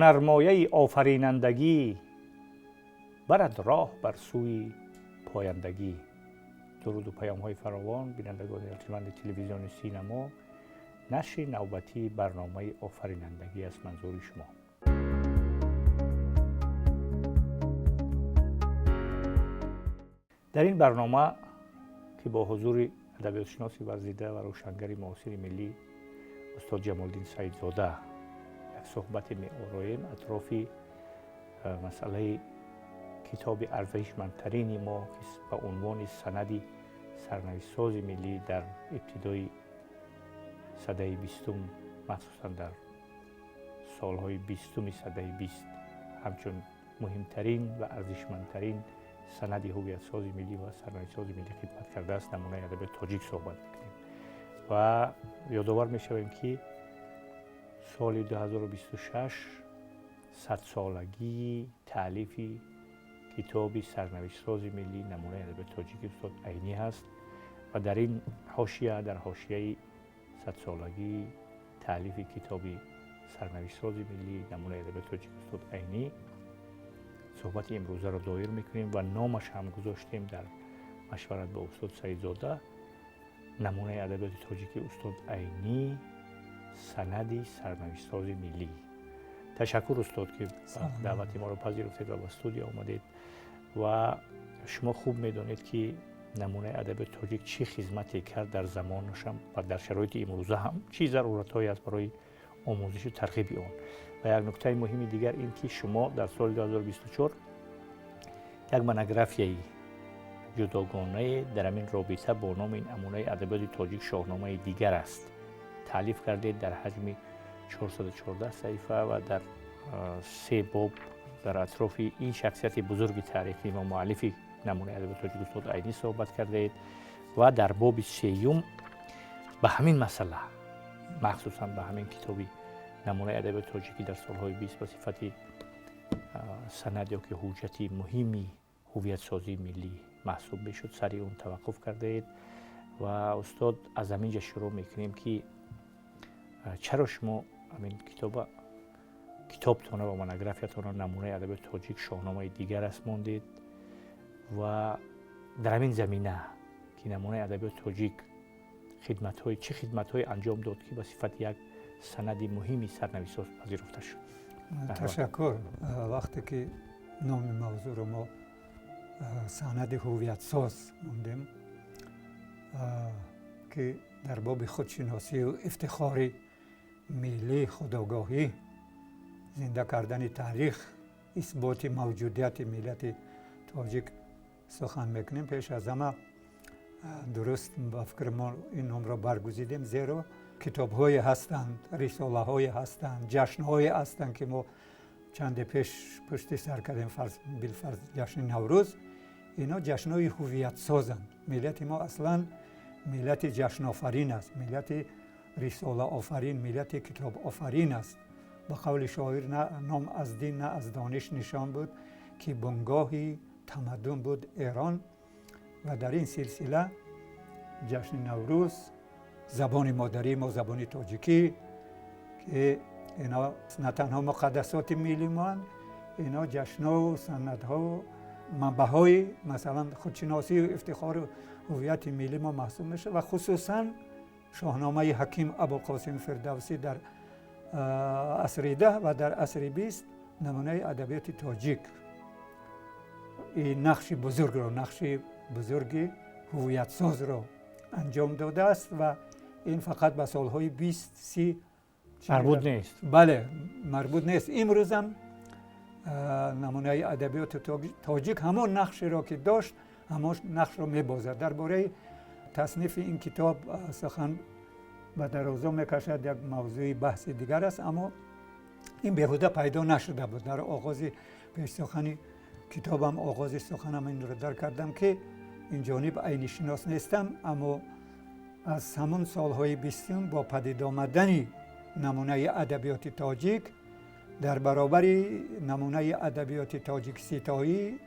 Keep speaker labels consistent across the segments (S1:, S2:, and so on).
S1: Ҳунармояи офаринандагӣ барад роҳ бар сӯи пояндагӣ. Дуруду паёмҳои фаровон бинандагони арҷманди телевизиони Синамо, нашри навбатии барномаи офаринандагӣ аст манзури шумо. Дар ин барнома, ки бо ҳузури адабиётшиноси варзида ва рӯшангари муосири миллӣ устод Ҷамолиддин Саидзода як суҳбате меороем атрофи масъалаи китоби арзишмандтарини мо, ки ба унвони санади сарнавиштсози миллӣ дар ибтидои садаи бистум, махсусан дар солҳои бистуми садаи бист, ҳамчун муҳимтарин ва арзишмандтарин санади ҳувиятсози миллӣ ва сарнавиштсози миллӣ хидмат кардааст, намунаи адабиёти тоҷик суҳбат мекунем ва ёдовар мешавем, ки соли 2026 садсолагии таълифи китоби сарнавиштсози миллӣ намунаи адабиёти тоҷики устод Айнӣ ҳаст ва дар ин ҳошия, дар ҳошияи садсолагии таълифи китоби сарнавиштсози миллӣ намунаи адабиёти тоҷики устод Айнӣ суҳбати имрӯзаро доир мекунем ва номаш ҳам гузоштем дар машварат бо устод Саидзода намунаи адабиёти тоҷики устод Айнӣ, санади сарнавиштсози миллӣ. Ташаккур, устод, ки даъвати моро пазируфтед ва ба студия омадед. Ва шумо хуб медонед, ки намунаи адабиёти тоҷик чӣ хизмате кард дар замонашам ва дар шароити имрӯза ҳам чӣ заруратҳое аст барои омӯзишу тарғиби он. Ва як нуктаи муҳими дигар ин ки шумо дар соли 2024 як монографияи ҷудогонае дар ҳамин робита бо номи намунаи адабиёти тоҷик шоҳномаи дигар аст таълиф кардед дар ҳаҷми 414 саҳифа ва дар се боб дар атрофи ин шахсияти бузурги таърихӣ ва муаллифи намунаи адабиёти тоҷик устод Айнӣ суҳбат кардаед ва дар боби сеюм ба ҳамин масъала, махсусан ба ҳамин китоби намунаи адабиёти тоҷикӣ дар солҳои бист ба сифати санад ё ки ҳуҷҷати муҳими ҳувиятсозии миллӣ маҳсуб мешуд, сари он таваққуф кардаед. Ва устод, аз ҳамин ҷа шурӯъ мекунем, ки чаро шумо ҳамин китоба, китобтона ва монографиятона намунаи адабиёти тоҷик шоҳномаи дигар аст мондед ва дар ҳамин замина, ки намунаи адабиёти тоҷик хидматҳои чӣ хидматҳое анҷом дод, ки ба сифати як санади муҳими сарнавиштсоз пазируфта шуд?
S2: Ташаккур. Вақте ки номи мавзӯъро мо санади ҳувиятсоз мондем, ки дар боби худшиносию ифтихори миллӣ, худогоҳӣ, зинда кардани таърих, исботи мавҷудияти миллати тоҷик сухан мекунем, пеш аз ҳама дуруст ба фикри мо ин номро баргузидем, зеро китобҳое ҳастанд, рисолаҳое ҳастанд, ҷашнҳое ҳастанд, ки мо чанде пеш пушти сар кардем, билфарз ҷашни Наврӯз. Ино ҷашнҳои ҳувиятсозанд. Миллати мо аслан миллати ҷашнофарин аст, миллати рисолаофарин, миллати китобофарин аст. Ба қавли шоир, на ном аз дин, на аз дониш нишон буд, ки бунгоҳи тамаддун буд Эрон. Ва дар ин силсила ҷашни Наврӯз, забони модарии мо, забони тоҷикӣ, ки ино на танҳо муқаддасоти миллӣ моанд, ино ҷашнҳову санадҳову манбаъҳои, масалан, худшиносию ифтихору ҳувияти миллӣ мо маҳсуб мешавад. Ва хусусан шоҳномаи ҳаким Абуқосим Фирдавсӣ дар асри 10 ва дар асри 20 намунаи адабиёти тоҷик ин нақши бузургро, нақши бузурги ҳувиятсозро анҷом додааст. Ва ин фақат ба солҳои бист си
S1: марбут нест.
S2: Бале, марбут нест. Имрӯзам намунаи адабиёти тоҷик ҳамон нақшеро, ки дошт, ҳамон нақшро мебозад. Дар бораи таснифи ин китоб сухан ба дарозо мекашад, як мавзӯи баҳси дигар аст, аммо ин беҳуда пайдо нашуда буд. Дар оғози пешсухани китобам, оғози суханам инро дар кардам, ки ин ҷониб айнишинос нестам, аммо аз ҳамон солҳои бистум бо падид омадани намунаи адабиёти тоҷик дар баробари намунаи адабиёти тоҷикситоӣ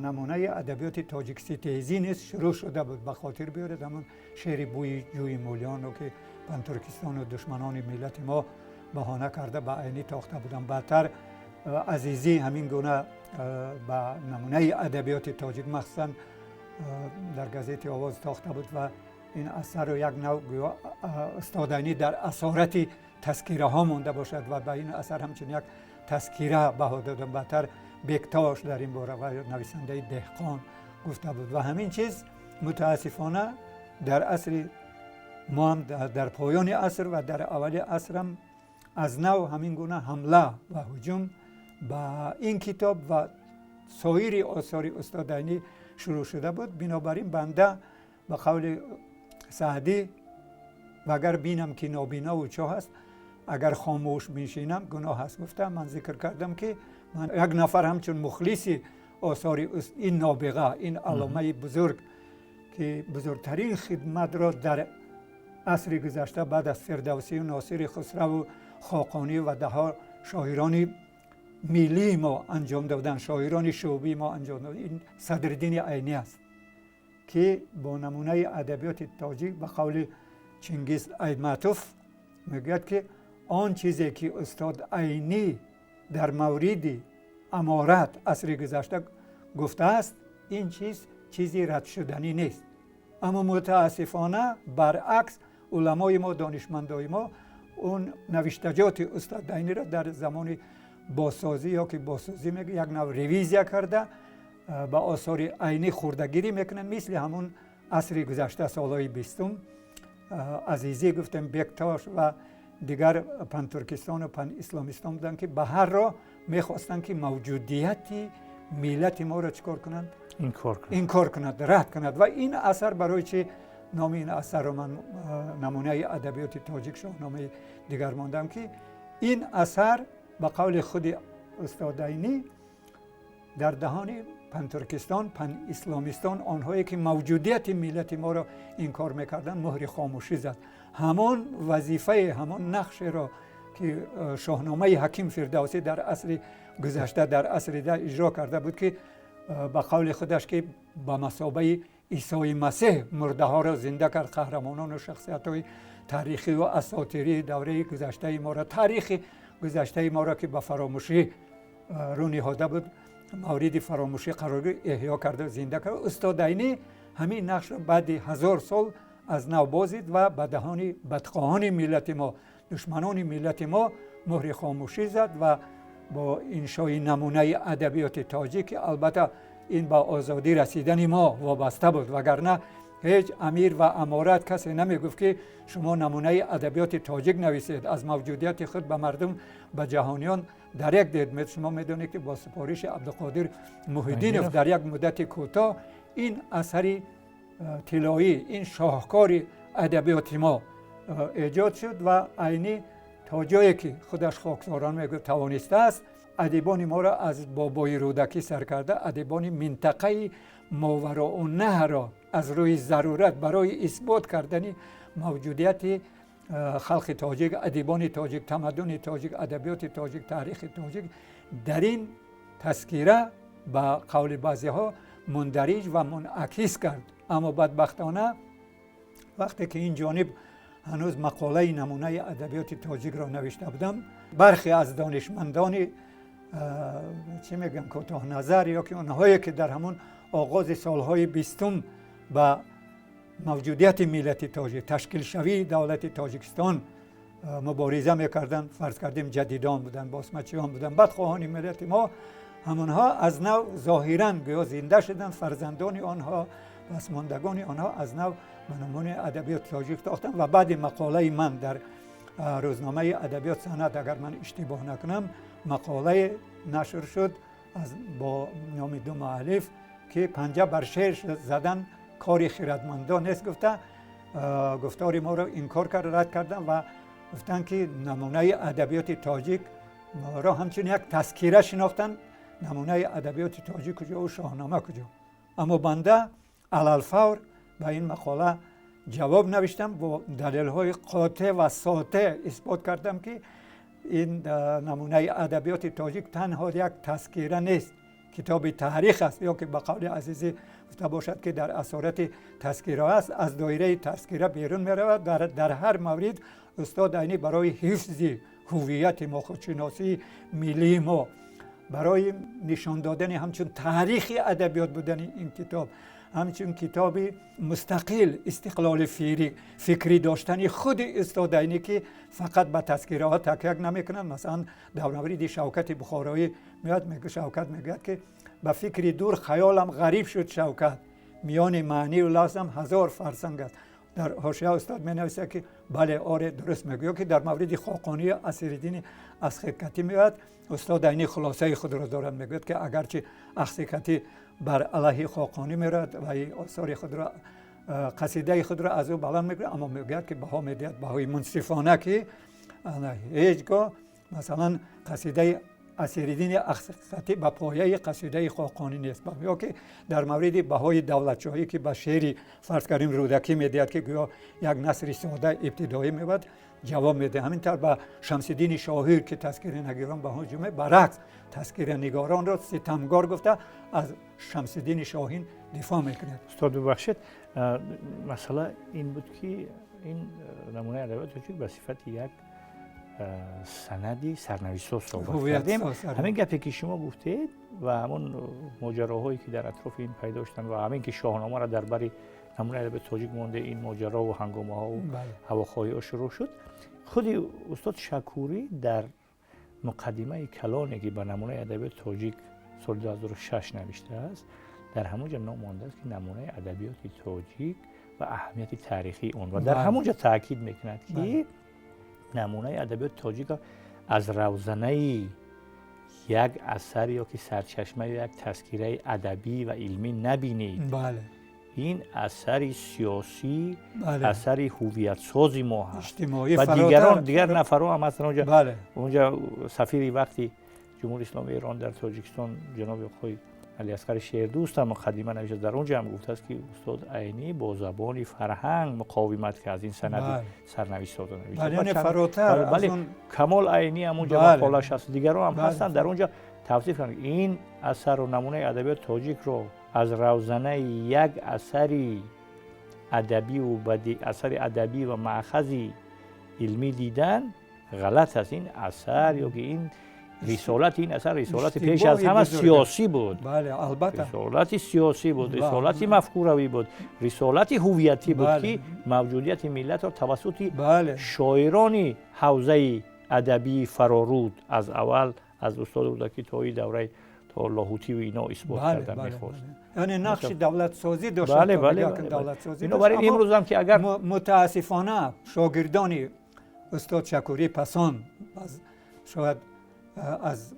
S2: намунаи адабиёти тоҷикситезӣ низ шурӯъ шуда буд. Ба хотир биёред ҳамон шеъри бӯи ҷӯи мӯлиёнро, ки пантуркистону душманони миллати мо баҳона карда ба Айнӣ тохта буданд. Баъдтар Азизӣ ҳамин гуна ба намунаи адабиёти тоҷик махсусан дар газети «Овоз» тохта буд ва ин асарро як нав гӯё устод Айнӣ дар асорати тазкираҳо монда бошад ва ба ин асар ҳамчун як тазкира баҳо додам. Баъдтар Бектош дар ин бора ва нависандаи «Деҳқон» гуфта буд ва ҳамин чиз мутаассифона дар асри мо ҳам, дар поёни аср ва дар аввали асрам, аз нав ҳамин гуна ҳамла ва ҳуҷум ба ин китоб ва соири осори устод Айнӣ шурӯъ шуда буд. Бинобар ин банда ба қавли Саъдӣ: «Ва агар бинам, ки нобинову чоҳ аст, агар хомӯш биншинам, гуноҳ аст», гуфта ман зикр кардам, ки ман як нафар ҳамчун мухлиси осори ин нобиға, ин алломаи бузург, ки бузургтарин хидматро дар асри гузашта баъд аз Фирдавсию Носири Хусраву Хоқонӣ ва даҳҳо шоирони миллии мо анҷом доданд, шоирони шуъбии мо анҷом доданд, ин Садриддини Айнӣ аст, ки бо намунаи адабиёти тоҷик, ба қавли Чингиз Айтматов мегӯяд, ки он чизе ки устод Айнӣ дар мавриди аморат асри гузашта гуфтааст, ин чиз чизи радшуданӣ нест. Аммо мутаассифона баръакс уламои мо, донишмандои мо он навиштаҷоти устод Айниро дар замони бозсозӣ ё ки бозсозӣ мегӯ, як нав ревизия карда, ба осори Айнӣ хурдагирӣ мекунанд. Мисли ҳамун асри гузашта, солҳои 20-ум, Азизӣ гуфтем, Бектош ва дигар пантуркистону панисломистон буданд, ки ба ҳар роҳ мехостанд, ки мавҷудияти миллати моро чӣ кор кунанд? Инкор кунанд, рад кунанд. Ва ин асар, барои чи номи ин асарро ман намунаи адабиёти тоҷик, шоҳномаи дигар мондам, ки ин асар ба қавли худи устод Айнӣ дар даҳони пантуркистон, панисломистон, онҳое ки мавҷудияти миллати моро инкор мекарданд, муҳри хомӯшӣ зад. Ҳамон вазифаи, ҳамон нақшеро ки шоҳномаи ҳаким Фирдавсӣ дар асри гузашта, дар асри 10 иҷро карда буд, ки ба қавли худаш ки ба масобаи Исои Масеҳ мурдаҳоро зинда кард, қаҳрамонону шахсиятҳои таърихию асотирии давраи гузаштаи моро, таърихи гузаштаи моро, ки ба фаромӯшӣ рӯ ниҳода буд, мавриди фаромӯшӣ қарор гирифт, эҳё карда, зинда кард. Устод Айнӣ ҳамин нақшро баъди 1000 сол аз нав бозид ва ба даҳони бадхоҳони миллати мо, душманони миллати мо муҳри хомӯшӣ зад ва бо иншои намунаи адабиёти тоҷик, ки албатта ин ба озодӣ расидани мо вобаста буд, вагарна ҳеҷ амир ва аморат касе намегуфт, ки шумо намунаи адабиёти тоҷик нависед, аз мавҷудияти худ ба мардум, ба ҷаҳониён дарек диҳед. Шумо медонед, ки бо супориши Абдуқодир Муҳиддинов дар як муддати кӯтоҳ ин асари тиллоӣ, ин шоҳкори адабиёти мо эҷод шуд ва Айнӣ то ҷое ки худаш хоксорон мегӯяд, тавонистааст адибони моро аз бобои Рӯдакӣ сар карда, адибони минтақаи Мовароуннаҳрро аз рӯи зарурат барои исбот кардани мавҷудияти халқи тоҷик, адибони тоҷик, тамаддуни тоҷик, адабиёти тоҷик, таърихи тоҷик дар ин тазкира ба қавли баъзеҳо мундариҷ ва мунъакис кард. Аммо бадбахтона вақте ки ин ҷониб ҳанӯз мақолаи намунаи адабиёти тоҷикро навишта будам, бархе аз донишмандони, чӣ мегӯям, кӯтоҳназар ё ки онҳое ки дар ҳамон оғози солҳои 20-ум ба мавҷудияти миллати тоҷик, ташкилшавии давлати Тоҷикистон мубориза мекарданд, фарз кардем, ҷадидон буданд, босмачиён буданд, бадхоҳони миллати мо, ҳамонҳо аз нав зоҳиран гӯё зинда шуданд. Фарзандони онҳо, пасмондагони онҳо аз нав ба намунаи адабиёти тоҷик тохтанд ва баъди мақолаи ман дар рӯзномаи «Адабиёт санъат», агар ман иштибоҳ накунам, мақолае нашр шуд бо номи ду муаллиф, ки «Панҷа бар шер задан кори хирадмандон нест» гуфта, гуфтори моро инкор кард, рад карданд ва гуфтанд, ки намунаи адабиёти тоҷик ро ҳамчун як тазкира шинохтанд. Намунаи адабиёти тоҷик куҷо, шоҳнома куҷо? Аммо банда алалфавр ба ин мақола ҷавоб навиштам, бо далелҳои қотеъ ва сотеъ исбот кардам, ки ин намунаи адабиёти тоҷик танҳо як тазкира нест, китоби таърих аст, ё ки ба қавли Азизӣ гуфта бошад, ки дар асорати тазкира аст, аз доираи тазкира берун меравад. Дар ҳар маврид устод Айнӣ барои ҳифзи ҳувияти мо, худшиносии миллии мо, барои нишон додани ҳамчун таърихи адабиёт будани ин китоб, ҳамчун китоби мустақил истиқлоли фикрӣ доштани худи устод Айнӣ, ки фақат ба тазкираҳо такя намекунад. Масалан, дар мавриди Шавкати Бухороӣ меояд, Шавкат мегӯяд, ки ба фикри дур хаёлам ғариб шуд Шавкат, миёни маънию лафзам ҳазор фарсанг аст. Дар ҳошия устод менависад, ки бале, оре, дуруст мегӯяд, ки дар мавриди Хоқонӣ Асириддини Ахсикатӣ меояд, устод Айнӣ хулосаи худро дорад, мегӯяд, ки агарчи Ахсикатӣ бар алайҳи Хоқонӣ меравад ва осори худро, қасидаи худро аз ӯ баланд мекунад, аммо мегӯяд, ки баҳо медиҳад, баҳои мунсифона, ки ҳеҷ гоҳ масалан қасидаи Асириддини Ахсикатӣ ба пояи қасидаи Хоқонӣ нест. Ё ки дар мавриди баҳои Давлатшоҳӣ, ки ба шеъри, фарз кардем, Рӯдакӣ медиҳад, ки гӯё як насри сода ибтидоӣ мебад, ҷавоб медиҳад. Ҳамин тавр ба Шамсиддини Шоҳир, ки тазкиранигорон ба ҳуҷуме, баръакс тазкиранигоронро ситамгор гуфта аз Шамсиддини Шоҳин дифоъ мекунад.
S1: Устод, бибахшед, масъала ин буд, ки ин намунаи адабиёти тоҷик ба сифати як санади сарнавиштсоз суҳбат кардем. Ҳамин гапе, ки шумо гуфтед, ва ҳамон моҷароҳое, ки дар атрофи ин пайдо шуданд, ва ҳамин ки Шоҳномаро дар бари намунаи адабиёти тоҷик монде, ин моҷарову ҳангомаҳову ҳавохоҳиҳо шурӯъ шуд. Худи устод Шакурӣ дар муқаддимаи калоне, ки ба намунаи адабиёти тоҷик соли 2006 навиштааст, дар ҳамон ҷо ном мондааст, ки намунаи адабиёти тоҷик ва аҳамияти таърихии он, ва дар ҳамон ҷо таъкид мекунад, ки намунаи адабиёти тоҷикро аз равзанаи як асар ё ки сарчашма ё як тазкираи адабӣ ва илмӣ набинед. Ин асари сиёсӣ, асари ҳувиятсози мо ҳаст. Ва дигарон, дигар нафарҳо ҳам ҳастанд онҷа. Онҷа сафири вақти Ҷумҳури Исломии Эрон дар Тоҷикистон, ҷаноби оқои Алиасқари Шердӯст, ҳам муқаддима навиштааст. Дар онҷа ҳам гуфтааст, ки устод Айнӣ бо забони фарҳанг муқовимат кард, аз ин санади сарнавиштсоза
S2: навиштааст.
S1: Бале, Камол Айнӣ ҳам онҷа мақолаш ҳаст, дигарон ҳам ҳастанд, дар онҷа тавсиф карданд ин асарро, намунаи адабиёти тоҷикро аз равзанаи як асари адабиву асари адабӣ ва маъхази илмӣ дидан ғалат аст. Ин асар ё ки ин рисолати ин асар рисолати пеш аз ҳама сиёсӣ буд, рисолати сиёсӣ буд, рисолати мафкуравӣ буд, рисолати ҳувиятӣ буд, ки мавҷудияти миллатро тавассути шоирони ҳавзаи адабии Фароруд, аз аввал аз устод Рӯдакӣ то и давраи то Лоҳутиву ино, исбот кардан мехост.
S2: Яъне нақши давлатсозӣ дошт.
S1: Бинобар ин имрӯзам ки агар
S2: Мутаассифона, шогирдони устод Шакурӣ пасон шояд аз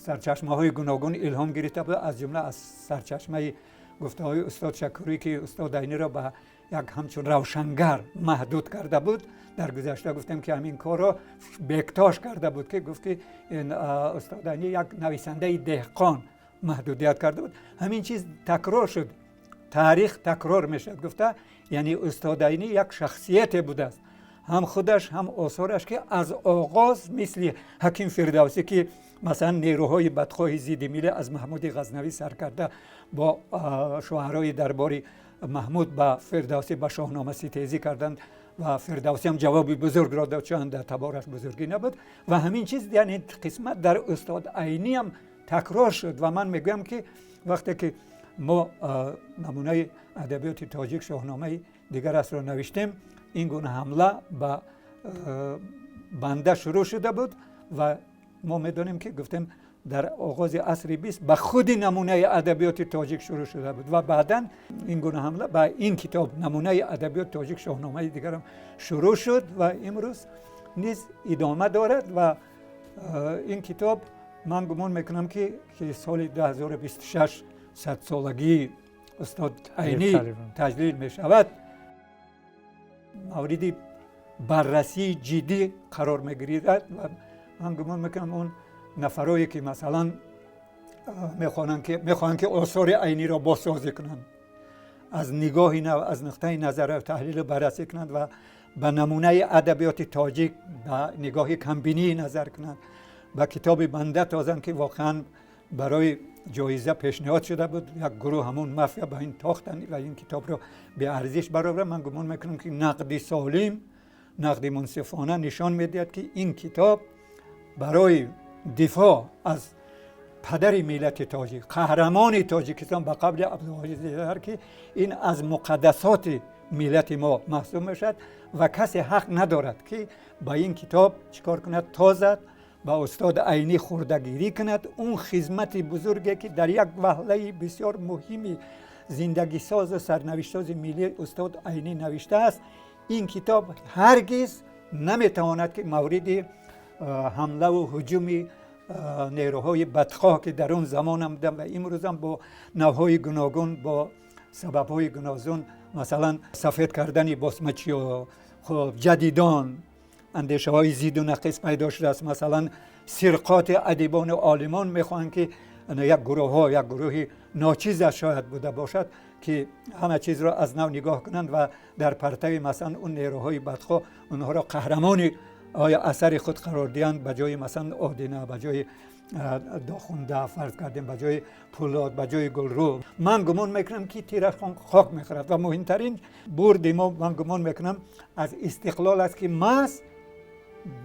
S2: сарчашмаҳои гуногун илҳом гирифта буд, аз ҷумла аз сарчашмаи гуфтаҳои устод Шакурӣ, ки устод Айниро ба як ҳамчун равшангар маҳдуд карда буд. Дар гузашта гуфтем, ки ҳамин корро Бектош карда буд, ки гуфт, ки устод Айнӣ як нависандаи деҳқон маҳдудият карда буд. Ҳамин чиз такрор шуд, таърих такрор мешавад гуфта. Яъне устод Айнӣ як шахсияте будааст, ҳам худаш, ҳам осораш, ки аз оғоз мисли Ҳаким Фирдавсӣ, ки масалан нерӯҳои бадхоҳи зидди миллӣ аз Маҳмуди Ғазнавӣ сар карда бо шуарои дарбори Маҳмуд ба Фирдавсӣ, ба Шоҳнома ситезӣ карданд ва Фирдавсӣ ҳам ҷавоби бузургро дод, чун дар табораш бузургӣ набуд. Ва ҳамин чиз, яъне қисмат, дар устод Айнӣ ҳам такрор шуд. Ва ман мегӯям, ки вақте ки мо намунаи адабиёти тоҷик Шоҳномаи дигар астро навиштем, ин гуна ҳамла ба банда шурӯъ шуда буд. Ва мо медонем, ки гуфтем, дар оғози асри 20 ба худи намунаи адабиёти тоҷик шурӯъ шуда буд ва баъдан ин гуна ҳамла ба ин китоб, намунаи адабиёти тоҷик Шоҳномаи дигарам, шурӯъ шуд ва имрӯз низ идома дорад. Ва ин китоб, ман гумон мекунам, ки соли 2026 садсолагии устод Айнӣ таҷлил мешавад, мавриди баррасии ҷиддӣ қарор мегирад. Ва ман гумон мекунам, он нафарое ки масалан мехоҳанд, ки осори Айниро бозсозӣ кунанд, аз нигоҳи нав, аз нуқтаи назар таҳлилу баррасӣ кунанд ва ба намунаи адабиёти тоҷик ба нигоҳи камбинӣ назар кунанд, ба китоби банда тозанд, ки воқеан барои ҷоиза пешниҳод шуда буд, як гурӯҳ, ҳамон мафия, ба ин тохтанд ва ин китобро беарзиш баровард. Ман гумон мекунам, ки нақди солим, нақди мунсифона нишон медиҳад, ки ин китоб Барои дифоъ аз падари миллати тоҷик, қаҳрамони Тоҷикистон, ба қавли Абдулвоҳид Зидар, ки ин аз муқаддасоти миллати мо маҳсуб мешавад ва касе ҳақ надорад, ки ба ин китоб чӣ кор кунад, тозад, ба устод Айнӣ хурдагирӣ кунад. Он хизмати бузурге, ки дар як ваҳлаи бисёр муҳими зиндагисозу сарнавиштсози миллӣ устод Айнӣ навиштааст, ин китоб ҳаргиз наметавонад, ки мавриди ҳамлаву ҳуҷуми нерӯҳои бадхоҳ, ки дар он замонам буданд ва имрӯзам бо навъҳои гуногун, бо сабабҳои гуногун, масалан сафед кардани босмачиё, хуб, ҷадидон, андешаҳои зидду нақис пайдо шудааст. Масалан, сирқоти адибону олимон мехоҳанд, ки як гурӯҳҳо, як гурӯҳи ночиза шояд буда бошад, ки ҳама чизро аз нав нигоҳ кунанд ва дар партави масалан он нерӯҳои бадхоҳ онҳоро қаҳрамони оя асари худ қарор диҳанд, ба ҷои масалан Одина, ба ҷои Дохунда, фарз кардем, ба ҷои Пулод, ба ҷои Гулрӯ. Ман гумон мекунам, ки тираш хок мехӯрад ва муҳимтарин бурди мо, ман гумон мекунам, аз истиқлол аст, ки маҳз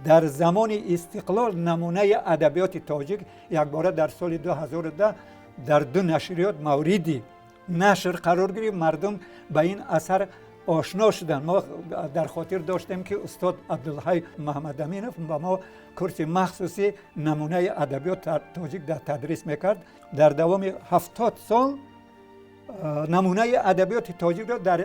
S2: дар замони истиқлол намунаи адабиёти тоҷик якбора дар соли 2010 дар ду нашриёт мавриди нашр қарор гирифт, мардум ба ин асар ошно шуданд. Мо дар хотир доштем, ки устод Абдулҳай Маҳмадаминов ба мо курси махсуси намунаи адабиёт тоҷик дар тадрис мекард. Дар давоми 70 сол намунаи адабиёти тоҷикро дар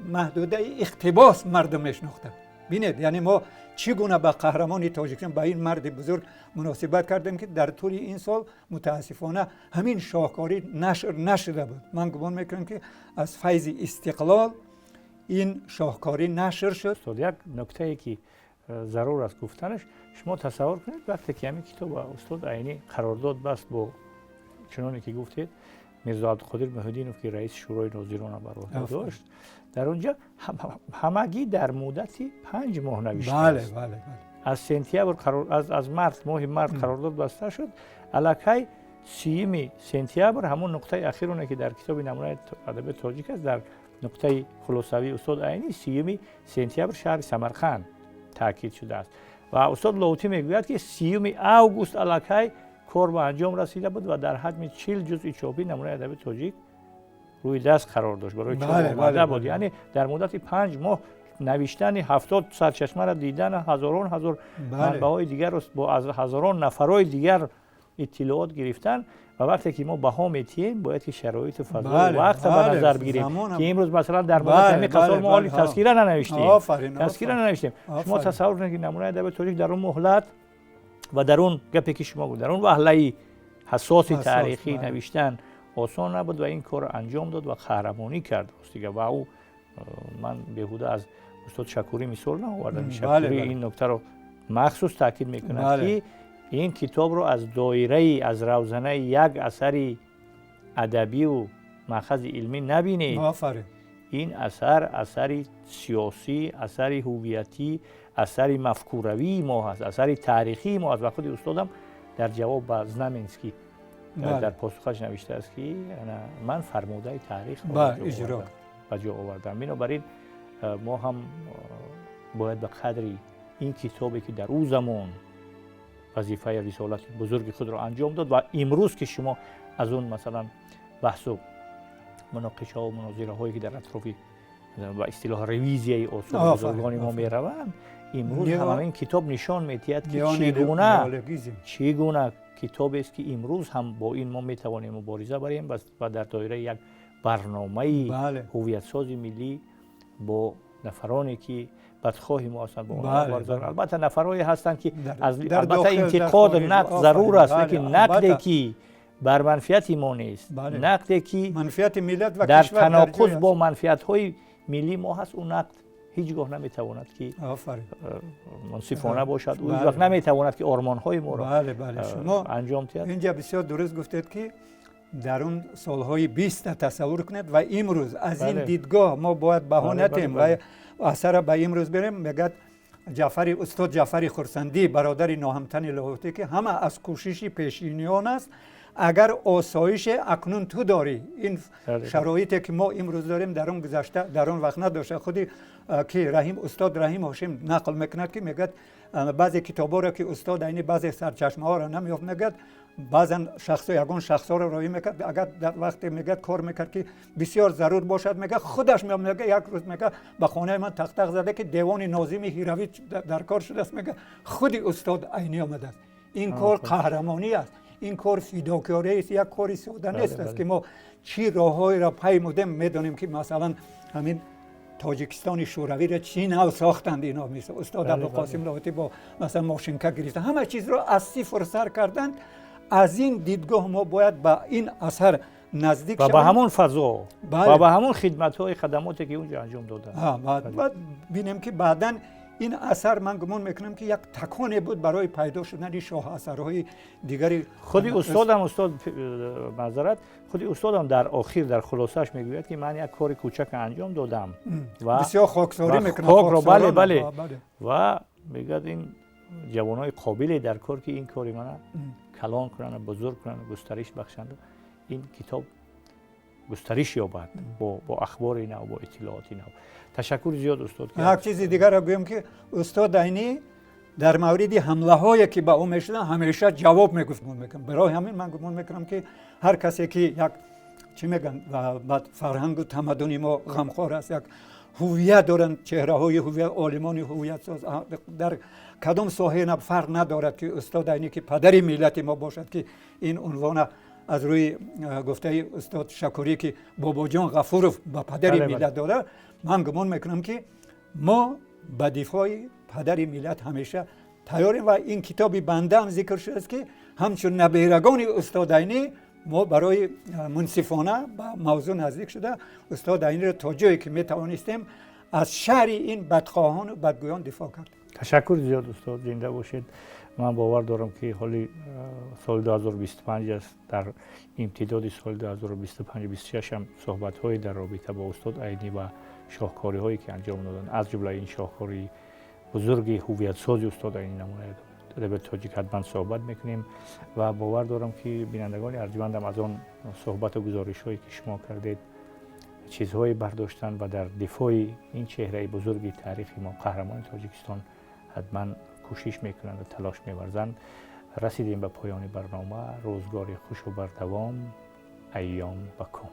S2: маҳдудаи иқтибос мардум мешинохтанд. Бинед, яъне мо чӣ гуна ба қаҳрамони Тоҷикистон, ба ин марди бузург муносибат кардем, ки дар тӯли ин сол мутаассифона ҳамин шоҳкорӣ нашр нашуда буд. Ман гумон мекунам, ки аз файзи истиқлол ин шоҳкорӣ нашр шуд.
S1: Устод, як нуктае, ки зарур аст гуфтанаш. Шумо тасаввур кунед, вақте ки ҳамин китоб устод Айнӣ қарордод баст бо, чуноне ки гуфтед, Мирзо Абдуқодир Муҳиддинов, ки раиси Шӯрои нозирона бар уҳда дошт, дар он ҷо ҳамагӣ дар муддати 5 моҳ навиштааст. Аз сентябр, аз март, моҳи март қарордод баста шуд, аллакай 30-уми сентябр ҳамон нуқтаи ахироне, ки дар китоби намунаи адабиёти тоҷик аст, дар нуқтаи хулосавии устод Айнӣ 30-уми сентябр шаҳри Самарқанд таъкид шудааст. Ва устод Лоҳутӣ мегӯяд, ки 30-уми август аллакай кор ба анҷом расида буд ва дар ҳаҷми 40 ҷузъи чопӣ намунаи адабиёти тоҷик рӯи даст қарор дошт, барои чоп омада буд. Яъне дар муддати 5 моҳ навиштани 70 сарчашмаро, дидан ҳазорон ҳазор манбаъҳои дигарро, бо аз ҳазорон нафарҳои дигар иттилоот гирифтан. Ва вақте ки мо баҳо метиҳем, бояд ки шароиту фазо, вақта ба назар бигирем, ки имрӯз масалан дар муддати ҳамин қасор мо оли тазкира нанавиштем, тазкира нанавиштем. Шумо тасаввур кунед, ки намунаи адабиёти тоҷик дар он муҳлат ва дар он гапе, ки шумо гуфт, дар он ваҳлаи ҳассоси таърихӣ навиштан осон набуд ва ин корро анҷом дод ва қаҳрамонӣ кард, ростига. Ва ӯ, ман беҳуда аз устод Шакурӣ мисол наовардам. Шакурӣ ин нуктаро махсус таъкид мекунад, ки ин китобро аз доираи, аз равзанаи як асари адабиву маъхази илмӣ набинед. Ин асар асари сиёсӣ, асари ҳувиятӣ, асари мафкуравии мо ҳаст, асари таърихии мо аст. Ва худи устодам дар ҷавоб ба Знаменский дар посухаш навиштааст, ки ман фармудаи таърихро ба ҷо овардам. Бинобар ин мо ҳам бояд ба қадри ин китобе, ки дар ӯ замон вазифаи рисолати бузурги худро анҷом дод ва имрӯз, ки шумо аз он масалан баҳсу муноқишаҳо, мунозираҳое, ки дар атрофи ба истилоҳ ревизияи осори бузургони мо мераванд, имрӯз ҳам ин китоб нишон медиҳад, ки чӣ гуна китобест, ки имрӯз ҳам бо ин мо метавонем мубориза барем ва дар доираи як барномаи ҳувиятсози миллӣ бо нафароне, ки бадхоҳи мо ҳастанд, бо онҳо. Албатта, нафарҳое ҳастанд, ки албатта интиқод, нақд зарур аст, лекин нақде, ки бар манфиати мо нест, нақде, ки дар таноқуз бо манфиатҳои миллии мо ҳаст, ӯ нақд ҳеҷ гоҳ наметавонад, ки мунсифона бошад, ӯ ҳеҷ вақт наметавонад, ки ормонҳои моро анҷом диҳад.
S2: Инҷа бисёр дуруст гуфтед, ки дар он солҳои 20-та тасаввур кунед ва имрӯз аз ин дидгоҳ мо бояд баҳо натем ва асара ба имрӯз берем. Мегӯяд Ҷаъфари, устод Ҷаъфари Хурсандӣ, бародари ноҳамтани Лоҳутӣ, ки ҳама аз кӯшиши пешиниён аст. Агар осоиш акнун ту дорӣ, ин шароите ки мо имрӯз дорем, дар он гузашта, дар он вақт надошта. Худи ки Раҳим, устод Раҳим Ҳошим нақл мекунад, ки мегӯяд, баъзе китобҳоро ки устод Айнӣ баъзе сарчашмаҳоро намеёфт, мегӯяд, баъзан шахсо, ягон шахсҳоро роҳӣ мекард. Агар дар вақте, мегӯяд, кор мекард ки бисёр зарур бошад, мегӯяд, худаш меомад. Мегӯяд, як рӯз, мегӯяд, ба хонаи ман тақтақ зада ки девони Нозими Ҳиравӣ дар кор шудааст. Мегӯяд, худи устод Айнӣ омадааст. Ин кор қаҳрамонӣ аст, ин кор фидокорӣ аст, як кори сода нест аст, ки мо чӣ роҳҳоеро паймудем. Медонем ки, масалан, ҳамин Тоҷикистони Шӯравиро чӣ нав сохтанд ино, мисл устод Абдуқосим Лоҳутӣ бо, масалан, мошинка гирифта, ҳама чизро аз сифр сар карданд. Аз ин дидгоҳ мо бояд ба ин асар наздик
S1: ва ба ҳамон фазо ва ба ҳамон хидматҳои, хадамоте ки унҷо анҷом доданд.
S2: Баъд бинем ки баъдан ин асар, ман гумон мекунам, ки як таконе буд барои пайдо шудани шоҳасарҳои дигари.
S1: Худи устодам, устод, маъзарат, худи устодам дар охир, дар хулосааш мегӯяд, ки ман як кори кӯчака анҷом додам
S2: ва бисёр хоксорӣ мекунад.
S1: Бале, ва мегӯяд, ин ҷавонои қобиле дар кор, ки ин кори мана калон кунанд, бузург кунанд, густариш бахшанд, ин китоб густариш ёбад бо ахбори нав, бо иттилооти нав. Ташаккур зиёд, устод.
S2: Як чизи дигарро гӯям, ки устод Айнӣ дар мавриди ҳамлаҳое ки ба ӯ мешуданд, ҳамеша ҷавоб мегуфт. Барои ҳамин ман гумон мекунам, ки ҳар касе ки як, чӣ мегӯянд, ба фарҳангу тамаддуни мо ғамхор аст, як ҳувият доранд, чеҳраҳои ҳувият, олимони ҳувиятсоз дар кадом соҳа на, фарқ надорад, ки устод Айнӣ, ки падари миллати мо бошад, ки ин унвона аз рӯи гуфтаи устод Шакурӣ, ки Бобоҷон Ғафуров ба падари миллат дода, ман гумон мекунам, ки мо ба дифои падари миллат ҳамеша тайёрем. Ва ин китоби банда ҳам зикр шудааст, ки ҳамчун наберагони устод Айнӣ мо барои мунсифона ба мавзӯъ наздик шуда, устод Айниро то ҷое ки метавонистем аз шарри ин бадхоҳону бадгӯён дифоъ кардем.
S1: Ташаккур зиёд, устод, зинда бошед. Ман бовар дорам, ки ҳоли соли 2025 аст, дар имтидоди соли 2025-26 ҳам суҳбатҳое дар робита бо устод Айнӣ ва шоҳкориҳое ки анҷом доданд, аз ҷумла ин шоҳкори бузурги ҳувиятсози устод Айнӣ, намунаи адабиёти тоҷик, ҳатман суҳбат мекунем. Ва бовар дорам, ки бинандагони арҷмандам аз он суҳбату гузоришҳое ки шумо кардед, чизҳое бардоштанд ва дар дифои ин чеҳраи бузурги таърихи мо, қаҳрамони Тоҷикистон, ҳатман кӯшиш мекунанд ва талош меварзанд. Расидем ба поёни барнома. Рӯзгори хушу бардавом, айём ба ком.